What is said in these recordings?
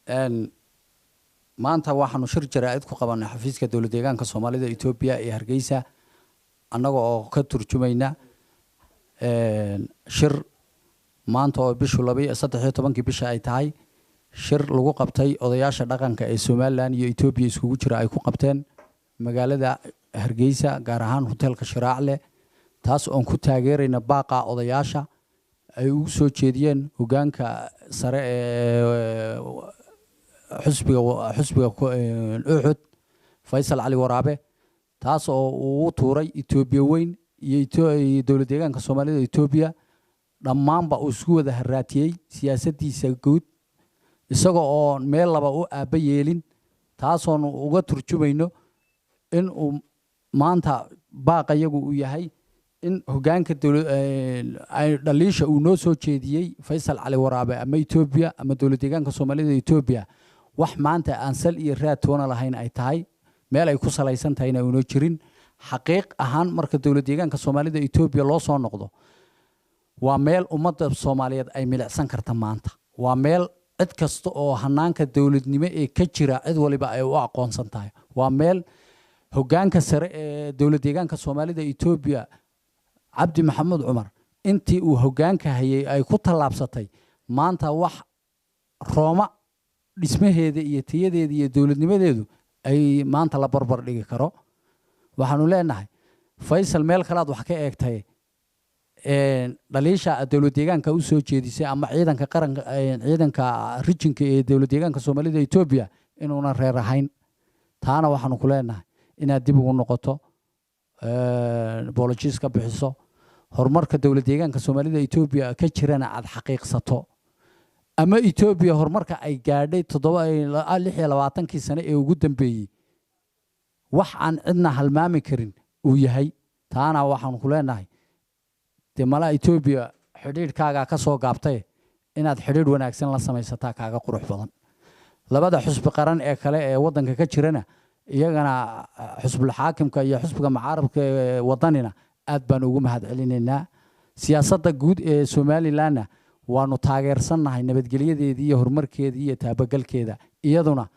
Maanta waxaanu shir jaraa'id ku qabanay xafiiska Dowlad Deegaanka Soomaalida Etoobiya ee Hargeysa, annaga oo ka turjumayna shir maanta oo bishu 13-kii bisha ay tahay, shir lagu qabtay odayaasha dhaqanka ee Somaliland iyo Etoobiya iskugu jira ay ku qabteen magaalada Hargeysa, gaar ahaan hoteelka Shiraacle, taas oon ku taageerayna baaqa odayaasha ay ugu soo jeediyeen hogaanka sare ee xusbiga Uxud, Faysal Cali Waraabe, taas oo uu u tuuray Etoobiya weyn iyo Dowlad Deegaanka Soomaalida Etoobiya dhammaanba uu isku wada haraatiyey siyaasaddiisa guud, isaga oo meel laba u aabba yeelin, taasoonu uga turjumayno in uu maanta baaqa iyagu uu yahay in hogaanka dhaliisha uu noo soo jeediyey Faysal Cali Waraabe ama Etoobiya ama Dowlad Deegaanka Soomaalida Etoobiya wax maanta aan sal iyo raad toona lahayn ay tahay, meel ay ku salaysan tahayna uunoo jirin. Xaqiiq ahaan, marka Dowlad Deegaanka Soomaalida Etoobiya loo soo noqdo, waa meel ummadda Soomaaliyeed ay milicsan karta maanta, waa meel cid kasta oo hanaanka dowladnimo ee ka jira cid waliba ay u aqoonsan tahay, waa meel hogaanka sare ee Dowlad Deegaanka Soomaalida Etoobiya, Cabdi Maxamuud Cumar, intii uu hogaanka hayay ay ku tallaabsatay maanta wax Rooma dhismaheeda iyo tayadeeda iyo dowladnimadeedu ay maanta la barbar dhigi karo. Waxaanu leenahay, Faysal, meel kalead wax ka eegtay. Dhaliisha aad dowlad deegaanka u soo jeedisay ama ciidanka qaranka, ciidanka rijinka ee Dowlad Deegaanka Soomaalida Etoobiya inuunan reer ahayn, taana waxaanu ku leenahay inaad dib ugu noqoto, apologies ka bixiso, horumarka Dowlad Deegaanka Soomaalida Etoobiya ka jirana aad xaqiiqsato, ama Etoobiya horumarka ay gaadhay 26-kii sane ee ugu dambeeyey wax aan cidna halmaami karin uu yahay. Taana waxaanu ku leenahay, dee malaa Etoobiya xidhiidhkaagaa ka soo gaabtay, inaad xidhiidh wanaagsan la samaysataa kaaga qurux badan. Labada xusbi qaran ee kale ee waddanka ka jirana, iyagana xusbul xaakimka iyo xusbiga mucaaradka ee Wadanina, aad baan ugu mahad celinaynaa. Siyaasadda guud ee Somalilandna waanu taageersannahay, nabadgelyadeedii iyo horumarkeedii iyo taabagalkeeda. Iyaduna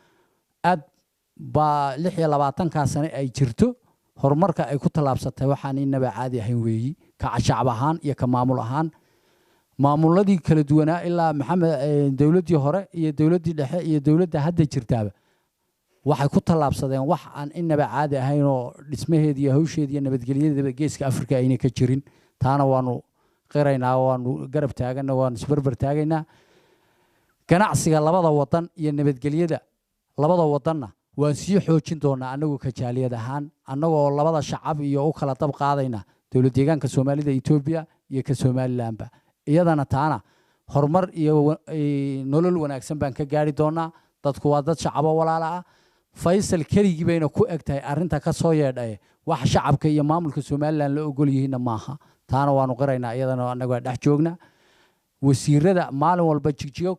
aad baa 26-kaa sane ay jirto horumarka ay ku tallaabsatay waxaan inaba caadi ahayn weeyi, ka shacab ahaan iyo ka maamul ahaan. Maamuladii kala duwanaa ilaa Maxamed, dowladdii hore iyo dowladdii dhexe iyo dowladda hadda jirtaaba, waxay ku tallaabsadeen wax aan inaba caadi ahayn oo dhismaheeda iyo hawsheeda iyo nabadgelyadeeda Geeska Afrika ayna ka jirin. Taana waanu qiraynaa, waanu garab taagana, waanu isbarbar taagaynaa. Ganacsiga labada wadan iyo nabadgelyada labada wadanna waan sii xoojin doonaa annagu ka jaaliyad ahaan, annagoo labada shacab iyo u kala dab qaadayna Dowlad Deegaanka Soomaalida Etoobiya iyo ka Somalilandba. Iyadana taana horumar iyo nolol wanaagsan baan ka gaari doonaa. Dadku waa dad shacabo walaala ah. Faysal keligii bayna ku eg tahay arrinta ka soo yeedhaye, wax shacabka iyo maamulka Somaliland la ogol yihiinna maaha. Taana waanu qiraynaa iyadana, annagaa dhex joogna. Wasiirada maalin walba Jigjigo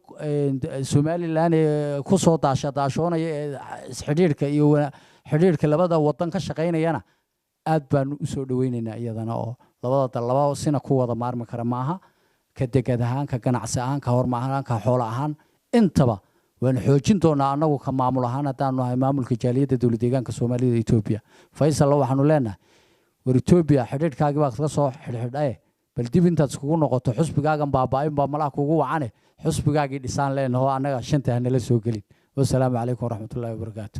Somaliland ee ku soo daasha daashoonaya ee isxidhiidhka iyo xidhiidhka labada wadan ka shaqaynayana aad baanu u soo dhaweynaynaa iyadana, oo labada dal laba sina ku wada maarmi kara maaha, ka degad ahaan, ka ganacsi ahaan, ka horumar ahaan, ka xoolo ahaan intaba. Waanu xoojin doonaa annagu ka maamul ahaan haddaanu nahay maamulka jaaliyadda Dowlad Deegaanka Soomaalida Etoobiya. Faysalla waxaanu leenahay, war Etoobiya xidhiidhkaagii baad ka soo xidhxidhaye, bal dib intaad iskugu noqoto, xusbigaagan baaba'in baa malaha kugu wacane, xusbigaagii dhisaan leenaho, annaga shanta hanala soo gelin. Wasalaamu calaykum waraxmatullaahi wabarakaatu.